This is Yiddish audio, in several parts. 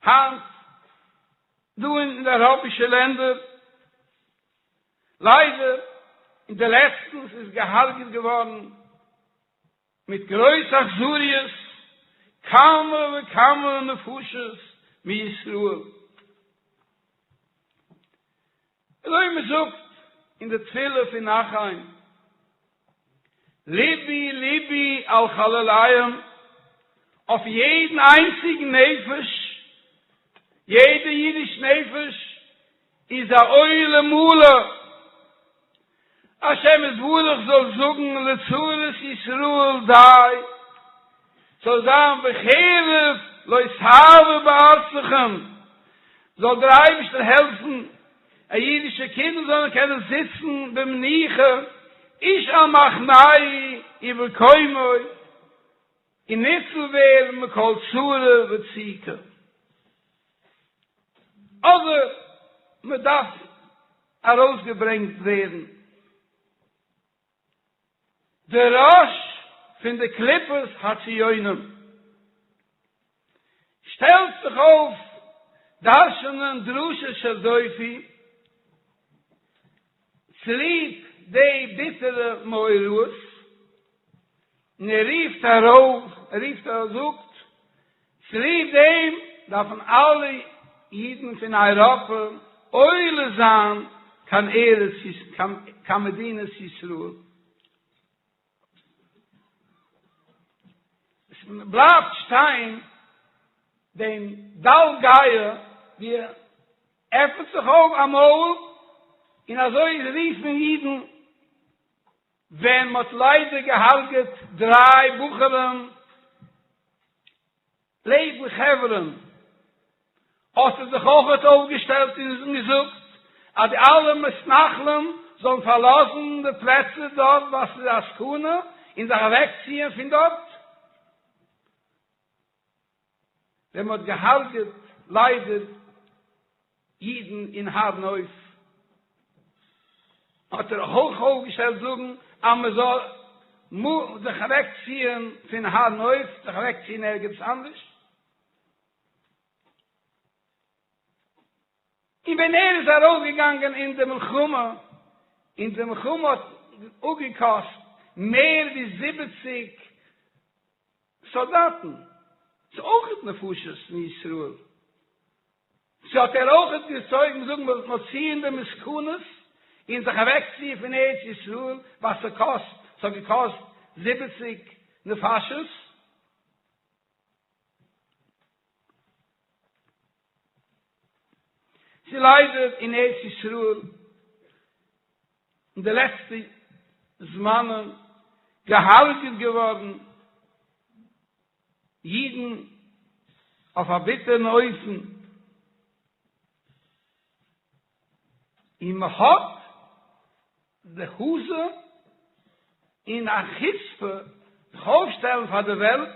היינט דא אין די אייראפישע לענדער, ליידער אין די לעצטנס איז געהארגעט געווארן מיט גרויס אכזריות כמה וכמה נפשות מישראל. אזוי ווי מען זאגט אין די תפילה פון נחם, לבי לבי על חלליהם, אויף יעדן איינציגן נפש, יעדע אידיש נפש איז א עולם מלא, השם יתברך זאל זאגן לצרות ישראל די, ס'זאל זיין וחרב לא תעבור בארצכם, זאל דער אייבערשטער העלפן אז אידישע קינדער זאלן קענען זיצן במנוחה איש על מחנהו ובקומו און ניצול ווערן מכל צרה וצוקה. אבער מען דארף ארויסגעברענגט ווערן די ראש פון די קליפות הציונים שטעלט זיך אויף דרש'נען דרשות של דופי צוליב די ביטערע מאורעות, און ער רופט ארויף, ער רופט ארויס זאגט, צוליב דעם דארפן אלע אידן פון אייראפע עולה זיין קיין ארץ קיין מדינת ישראל. עס בלייבט שטיין דעם דל גאה ווי ער עפנט זיך אויף א מויל און אזוי רופן אידן ווען מ'האט ליידער געהארגעט דריי בחורים לעבן חברון, האט ער זיך אויכעט אויפגעשטעלט און געזאגט אז די אלע מתנחלים זאלן פארלאזן די פלעצער דארט ווייל ס'איז א סכנה און זיך אוועקציען פון דארט. ווען מ'האט געהארגעט ליידער אידן אין הר נוף, האט ער אויך אויפגעשטעלט זאגן אז מען זאל זיך אוועקציען פון הר נוף, זיך אוועקציען ערגעץ אנדערש. און ווען ער איז ארויסגעגאנגען אין די מלחמה, און די מלחמה האט אפגעקאסט מער ווי 70 סאלדאטן, ס'איז אויכעט נפשות אין ישראל, צו האט ער אויכעט געצויגן זאגן מ'זאל נאר ציען די מסקנות און זיך אוועקציען פון ארץ ישראל ווייל ס'קאסט, ס'האט געקאסט 70 נפשות? ס'איז ליידער אין ארץ ישראל אין די לעצטע זמנים געהארגעט געווארן אידן אויף א ביטערן אופן, און מען האט די העזה און א חוצפה זיך אויפשטעלן פאר די וועלט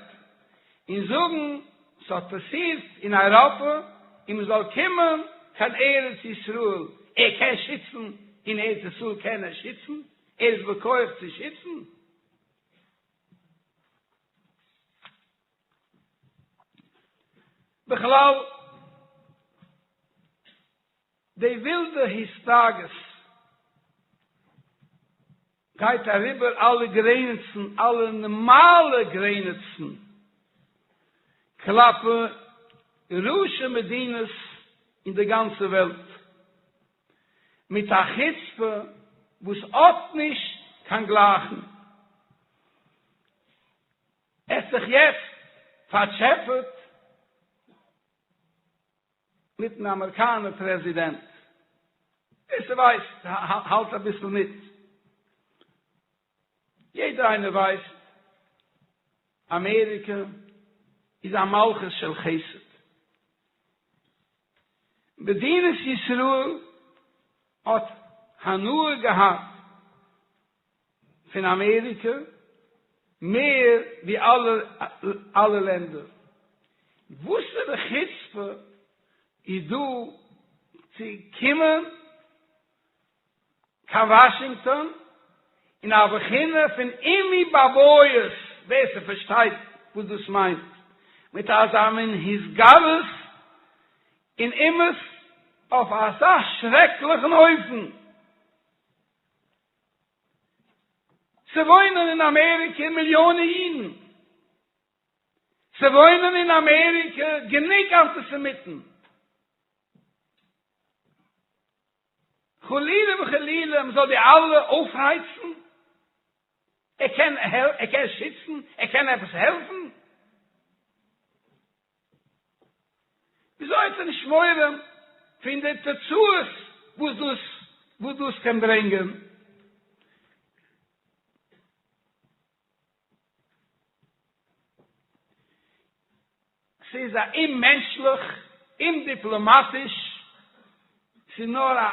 און זאגן ס'האט פאסירט אין אייראפע און מ'זאל קומען קיין ארץ ישראל, ער קען שיצן אין ארץ ישראל קען ער שיצן? ער איז בכח צו שיצן? בכלל די ווילדע הסתייגות גייט אריבער אלע גרעניצן, אלע נארמאלע גרעניצן, כלפי ראשי מדינות אין די גאנצע וועלט, מיט א חוצפה וואס האט נישט קיין גלייכן. ער האט זיך יעצט פארטשעפעט מיטן אמעריקאנער פרעזידענט. ווער ס'ווייסט האלט אביסל מיט. יעדער איינער ווייסט אמעריקע איז א מלכות של חסד. מדינת ישראל האט הנאה געהאט פון אמעריקע מער ווי אלע לענדער. וואסערע חוצפה איז דא צו קומען קיין וואשינגטאן אין א בחינה פון עמי בבית, ווער ס'פארשטייט וואס דאס מיינט, מיט אזא מין התגרות. און אומות אויף אזא שרעקליכן אופן. ס'וואוינען אין אמעריקע מיליאנען אידן. ס'וואוינען אין אמעריקע גענוג אנטיסעמיטן. חלילה וחלילה מ'זאל די אלע אויפרייצן. ער קען ער קען שיצן? ער קען עפעס העלפן? וויאזוי האט ער נישט מורא פון די תוצאות וואס דאס וואס דאס קען ברענגען? ס'איז א אוממענטשליך, אומדיפלאמאטיש, ס'איז נאר א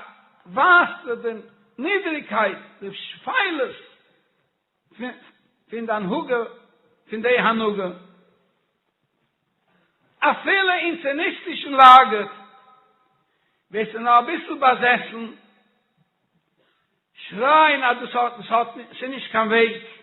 ווייזט אויף די נידריגקייט, די שפלות פון די הנהגה, פון די הנהגה. אפילו אין ציוניסטישן לאגער, ווער ס'איז נאר אביסל באזעסן, שרייען אז דאס האט, דאס האט, ס'איז נישט קיין וועג.